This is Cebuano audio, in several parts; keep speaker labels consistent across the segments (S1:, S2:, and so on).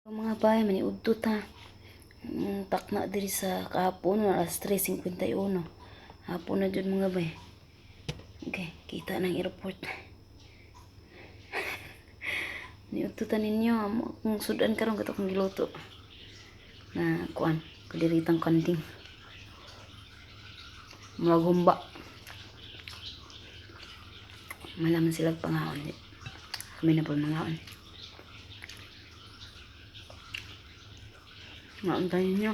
S1: Mga bay, maniudto ta. Takna diri sa kahapon, alas 3:51. Hapon na jud, mga bay. Okay, kita ng airport. Niudto ta ninyo, amo akong sudan karon kato akong giluto. Na kuan, kaliritang kanding. Murag humba. Malaman sila pangaon. Kami na po mangaon. Ngaon tayo ninyo.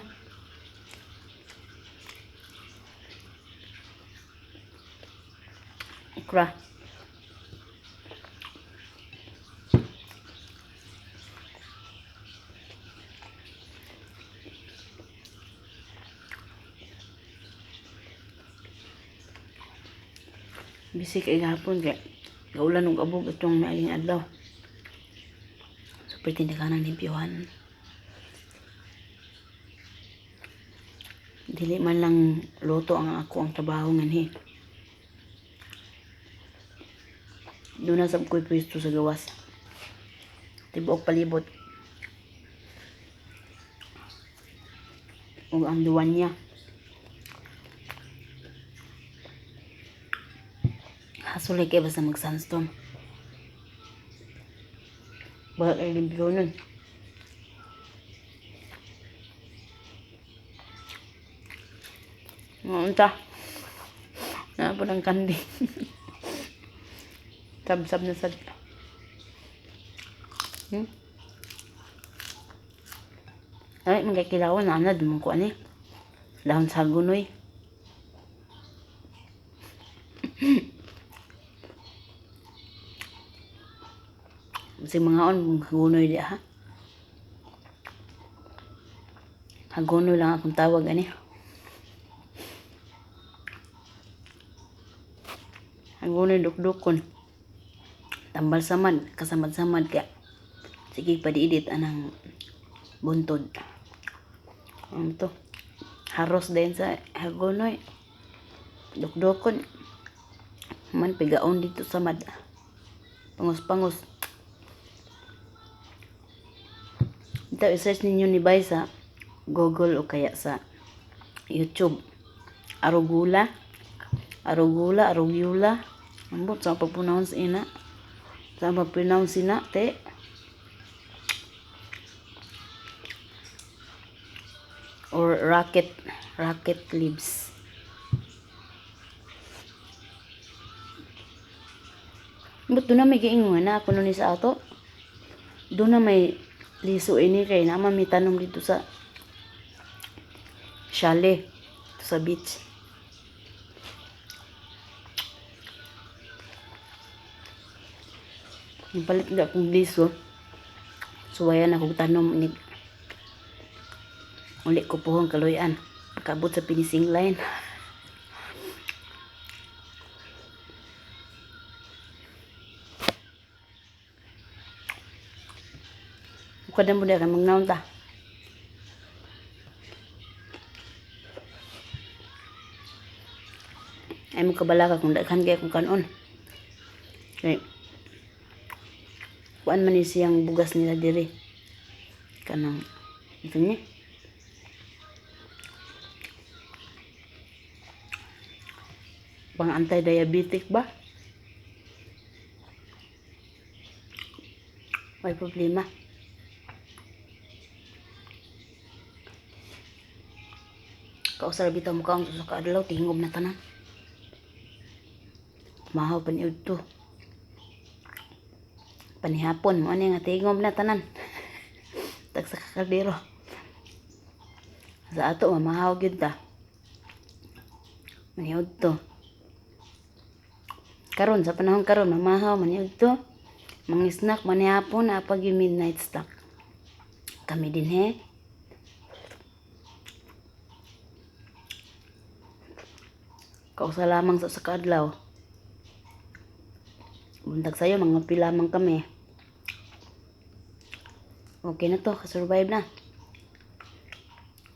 S1: Okra. Busy kay gahapon kay gaulan og abog atong naaling adlaw. Super tindakanan limpyuhan. Dili man lang luto ang ako ang trabaho nganhi. Doon na sab ko'y pwesto sa gawas. Tibuok palibot. Ug ang duwan niya. Hasulay kay basta mag sandstorm. Bakit ay limpyo nun? Unta. Na po ng kandi. Sab-sab na sad. Ay, mga kilawan na anad mo ko ani. Dahon sa gunoy. Kasi mga on, hagunoy di ha. Hagunoy lang akong tawag ani. Hagunoy dukdukon. Tambal samad, kasamad-samad ka. Sige, padiidit anang buntod. Ano to? Haros din sa hagunoy. Dukdukon. Man, pigaon dito samad. Pangos-pangos. Ito, i-search ninyo ni Bay sa Google o kaya sa YouTube. Arugula. Arugula, arugula. Ambot sa pag-pronounce ina. Sa pag-pronounce ina, te. Or rocket, rocket leaves. But doon na may giingon na ako ni sa ato. Doon na may liso ini kay naman may tanom dito sa chalet, dito sa beach. Yung palit na akong liso. Suwayan akong tanom ni uli ko pohong kaluyan. Pagkabot sa finishing line. Bukod na mo na magnaon ta. Ay mo kabala ka kung daghan kay kung kanon. Kay kuan man ni siyang bugas nila diri. Kanang ito niya. Pang anti-diabetic ba? May problema. Kausar bitaw mo kaon sa kaadlaw tingob na tanan. Mahaw pa ni udto. Panihapon mo ani nga tingob na tanan. Tag sa kakaldero. Sa ato mamahaw gyud ta. Maniud to. Karon sa panahon karon mamahaw maniud to. Mga snack manihapon na pag yung midnight snack. Kami din he. Kausa lamang sa kaadlaw. Buntag sayo, mga lamang kami. Okay na to, kasurvive na.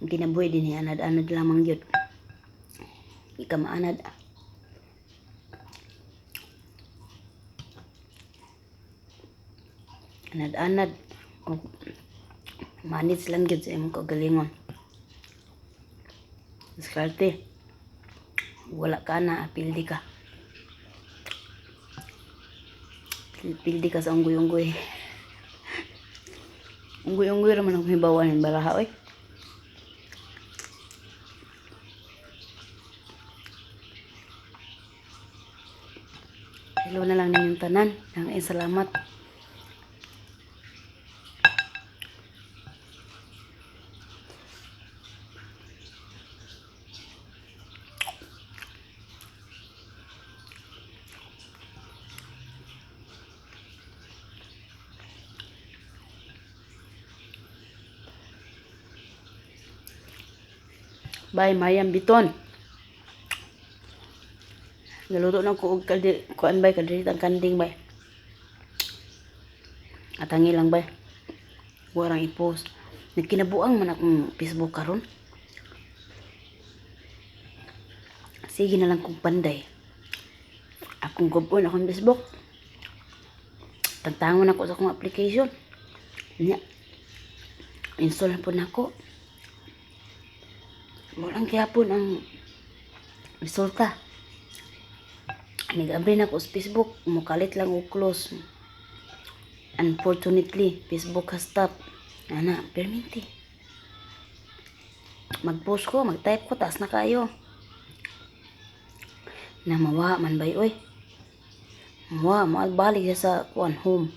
S1: Ang kinabuhi din anad-anad lamang yun. Ika maanad. Anad-anad. O, Manage lang gyud sa imong kaugalingon. Diskarte. Wala ka na, pildi ka. Pildi ka sa unggoy-unggoy. Unggoy-unggoy ra man akong hibawan ng baraha oy. Hello na lang ninyong tanan. Nang salamat. Bye, Mayam Biton. Naluto na ko og kaldi, kuan bay, kaldiritang kanding bay. Atangi lang bay. Warang i-post. Nagkinabuang man akong Facebook karon. Sige na lang kong panday. Akong gubon akong Facebook. Tagtangon ako sa akong application. Nya. Install na po nako. Walang gihapon ang resulta. Nag-abri na ako sa Facebook, mukalit lang og close. Unfortunately, Facebook has stopped. Ana, perminti. Mag-post ko, mag-type ko, taas na kayo. Na mawa man bay oy. Mawa, magbalik siya sa kuan home.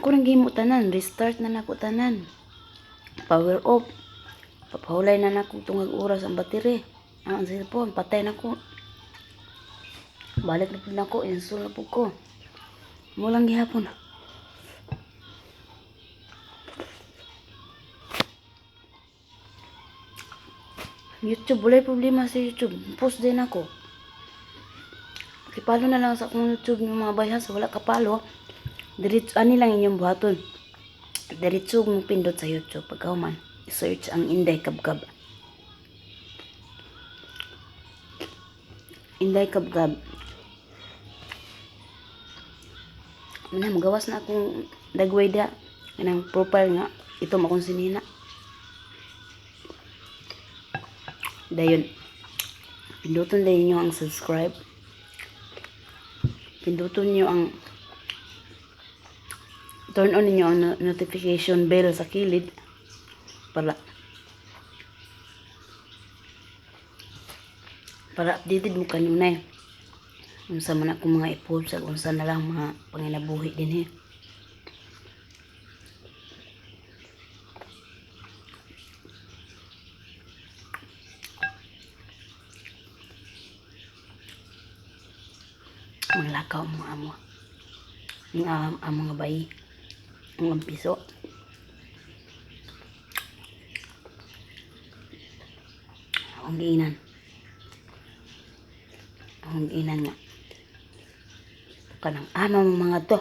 S1: Ako nang gihimo tanan, restart na nako tanan. Power off. Papahulay na nako tungag oras ang battery. Ang cellphone, patay na ko. Balik na pud nako, install na pud ko. Mo lang gihapon. YouTube, walay problema sa YouTube. Post din ako. Kipalo na lang sa akong YouTube ng mga bayhas, wala kapalo. Diretso, ani lang inyong buhaton. Diretso mong pindot sa YouTube. Pagkahuman, search ang Inday Kabkab. Inday Kabkab. Mana, magawas na akong dagway da. Kanang profile nga. Ito akong sinina. Dayon. Pinduton dayon nyo ang subscribe. Pinduton nyo ang turn on niyo ang notification bell sa kilid para para updated mo kanunay unsa man akong mga i-post ug unsa na lang mga panginabuhi dinhi. Manglakaw mga amo. Ang mga bayi. Ang piso. Akong giinan. Akong giinan nga. Kanang ama mo mga to.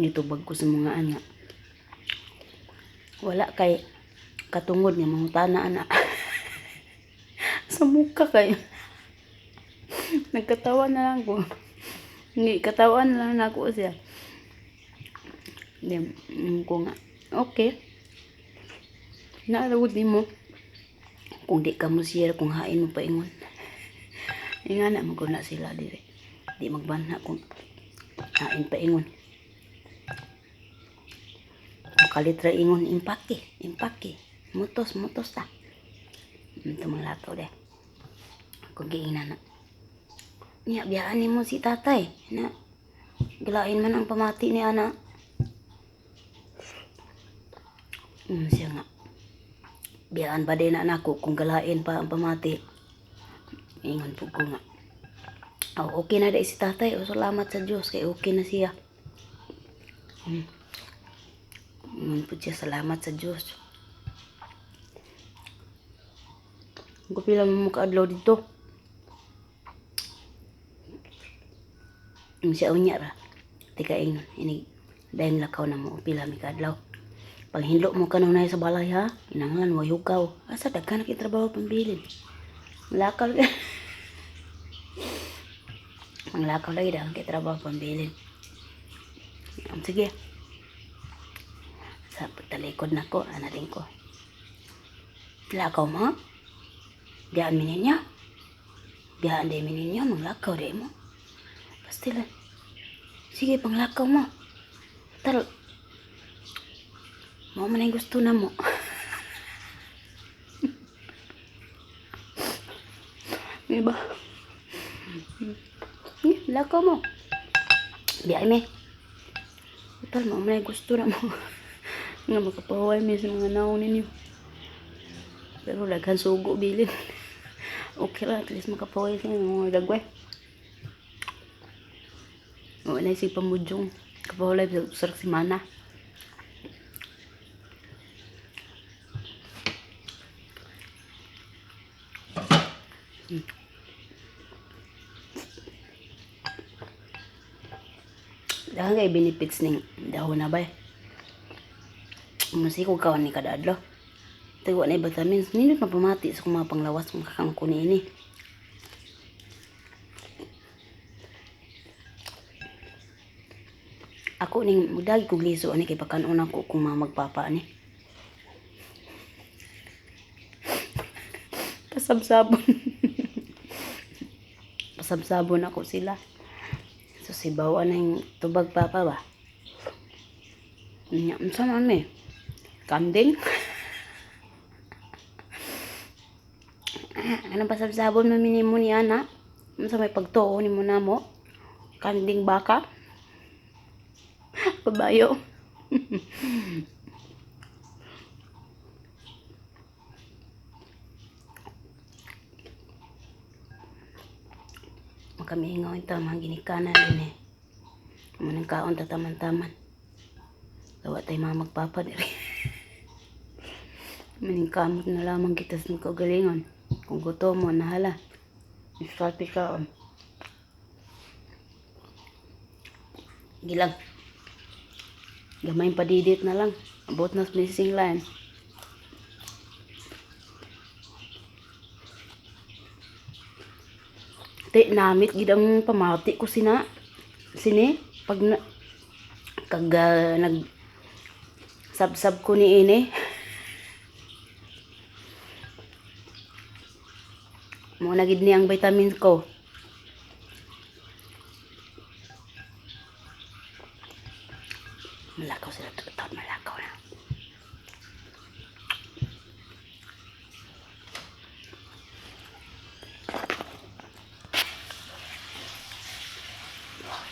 S1: Nitubag ko sa mga anak. Wala kay katungod nga mangutana ana. Sa muka kayo. Nagkatawa na lang ko. Ngi katawan na lang nako siya. Di, ko nga. Okay. Naalawod ni mo. Kung di ka mo share, kung hain mo paingon. Nga na, maguna sila dire. Di magbanha kung hain paingon. Makalitra ingon, impake, impake. Mutos, mutos ta. Ito mga lakaw de. Kung giingnan na. Niya, biyaan ni mo si tatay. Na, gilain man ang pamati ni ana. Siya nga. Biyaan ba din na nako kung galain pa ang pamati. Ingon po ko nga. Oh, okay na dai si tatay. O, salamat sa Diyos kay okay na siya. Ingon po siya, salamat sa Diyos. Kung pila mo makaadlaw dito. Ang siya unya ra. Tika ingon, ini dahil lakaw na mo pila mi kaadlaw. Panghinlo mo kanunay sa balay ha. Inanglan way hugaw. Asa daghan na trabaho pambilin. Lakaw ka. Ang lakaw lagi daghan kay trabaho pambilin. Sige. Sa pagtalikod nako, ana din ko. Lakaw mo? Biyaan mi ninyo? Biyaan din mi ninyo, manglakaw di mo. Pastilan. Sige, panglakaw mo. Tal, mao man ang gusto na mo. Diba? Eh, lakaw mo. Biyaan mi. Tal, mao man ang gusto na mo. Nga makapahuway mi sa mga naong ninyo. Pero daghan sugo bilin. Okay lang, at least makapahuway sa mga dagway. Wala si pamudjong. Kapahuway sa usa ka semana. Daghan kay benefits ning dahon na bay. Musiko ka ni kada adlaw. Tawa na vitamins nindot mapamati sa akong mga panglawas kung kakangko niini. Ako ning mudagi kog liso ani kay pakanon ako kung mga magpapa ani. Pasabsabon. Pasabsabon ako sila. So sibawan na yung tubag papa ba. Nya unsa man mi? Kanding? Anong pasabsabon man nimo ni ana? Unsa may pagtuo nimo namo? Kanding baka? Kabayo. Makamiingaw ito mga ginikanan din eh. Munang kaon tataman-taman. Gawa tayo mga magpapa diri. Maning kamot na lamang kita sa kagalingon. Kung gutom mo, nahala. Diskarte ka. Gilang. Gamay padidit na lang. Abot na sa missing line. Te, namit gid ang pamati ko sina. Sini, pag na, kag nag sab-sab ko ni ini. Mo na gid ni ang vitamins ko. Malakaw sila taon, malakaw na.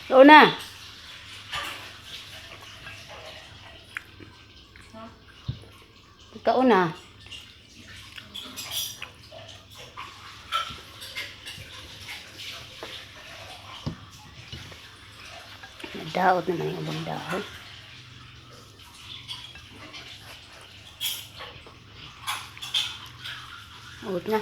S1: Oo na. Ikaw na. Nadaot naman yung ubang dahon. Uot na.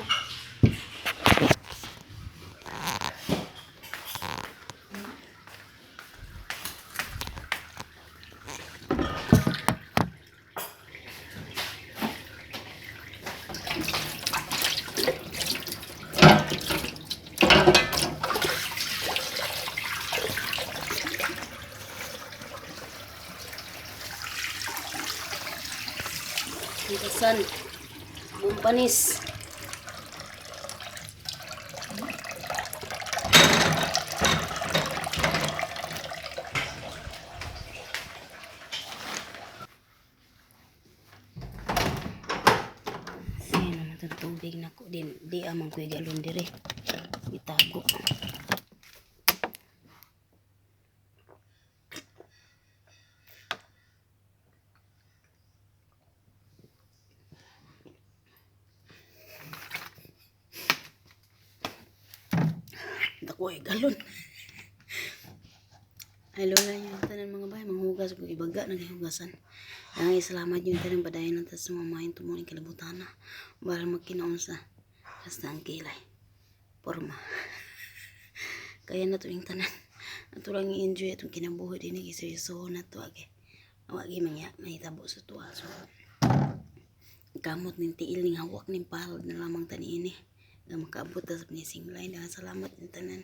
S1: Hugasan. Bumpanis. Ayan naman itong tubig na ko din. Di amang ko galon dire. Itago. Dako ay galon. Ay lola yung tanan mga bay, manghugas kung ibaga naghugasan. Ang salamat yung tanan padayon ng tas mamahin tumuning kalibutan na. Para magkinaon sa basta ang kilay. Porma. Kaya na to yung tanan. Ato lang i-enjoy atong kinabuhi din eh, seryoso na to age. Wagi man ya mahitabo sa tuwa. So kamot ning tiil ning hawak ning palad na lamang tani ini. Nga makaabot ta sa finishing line. Daghang salamat yung tanan.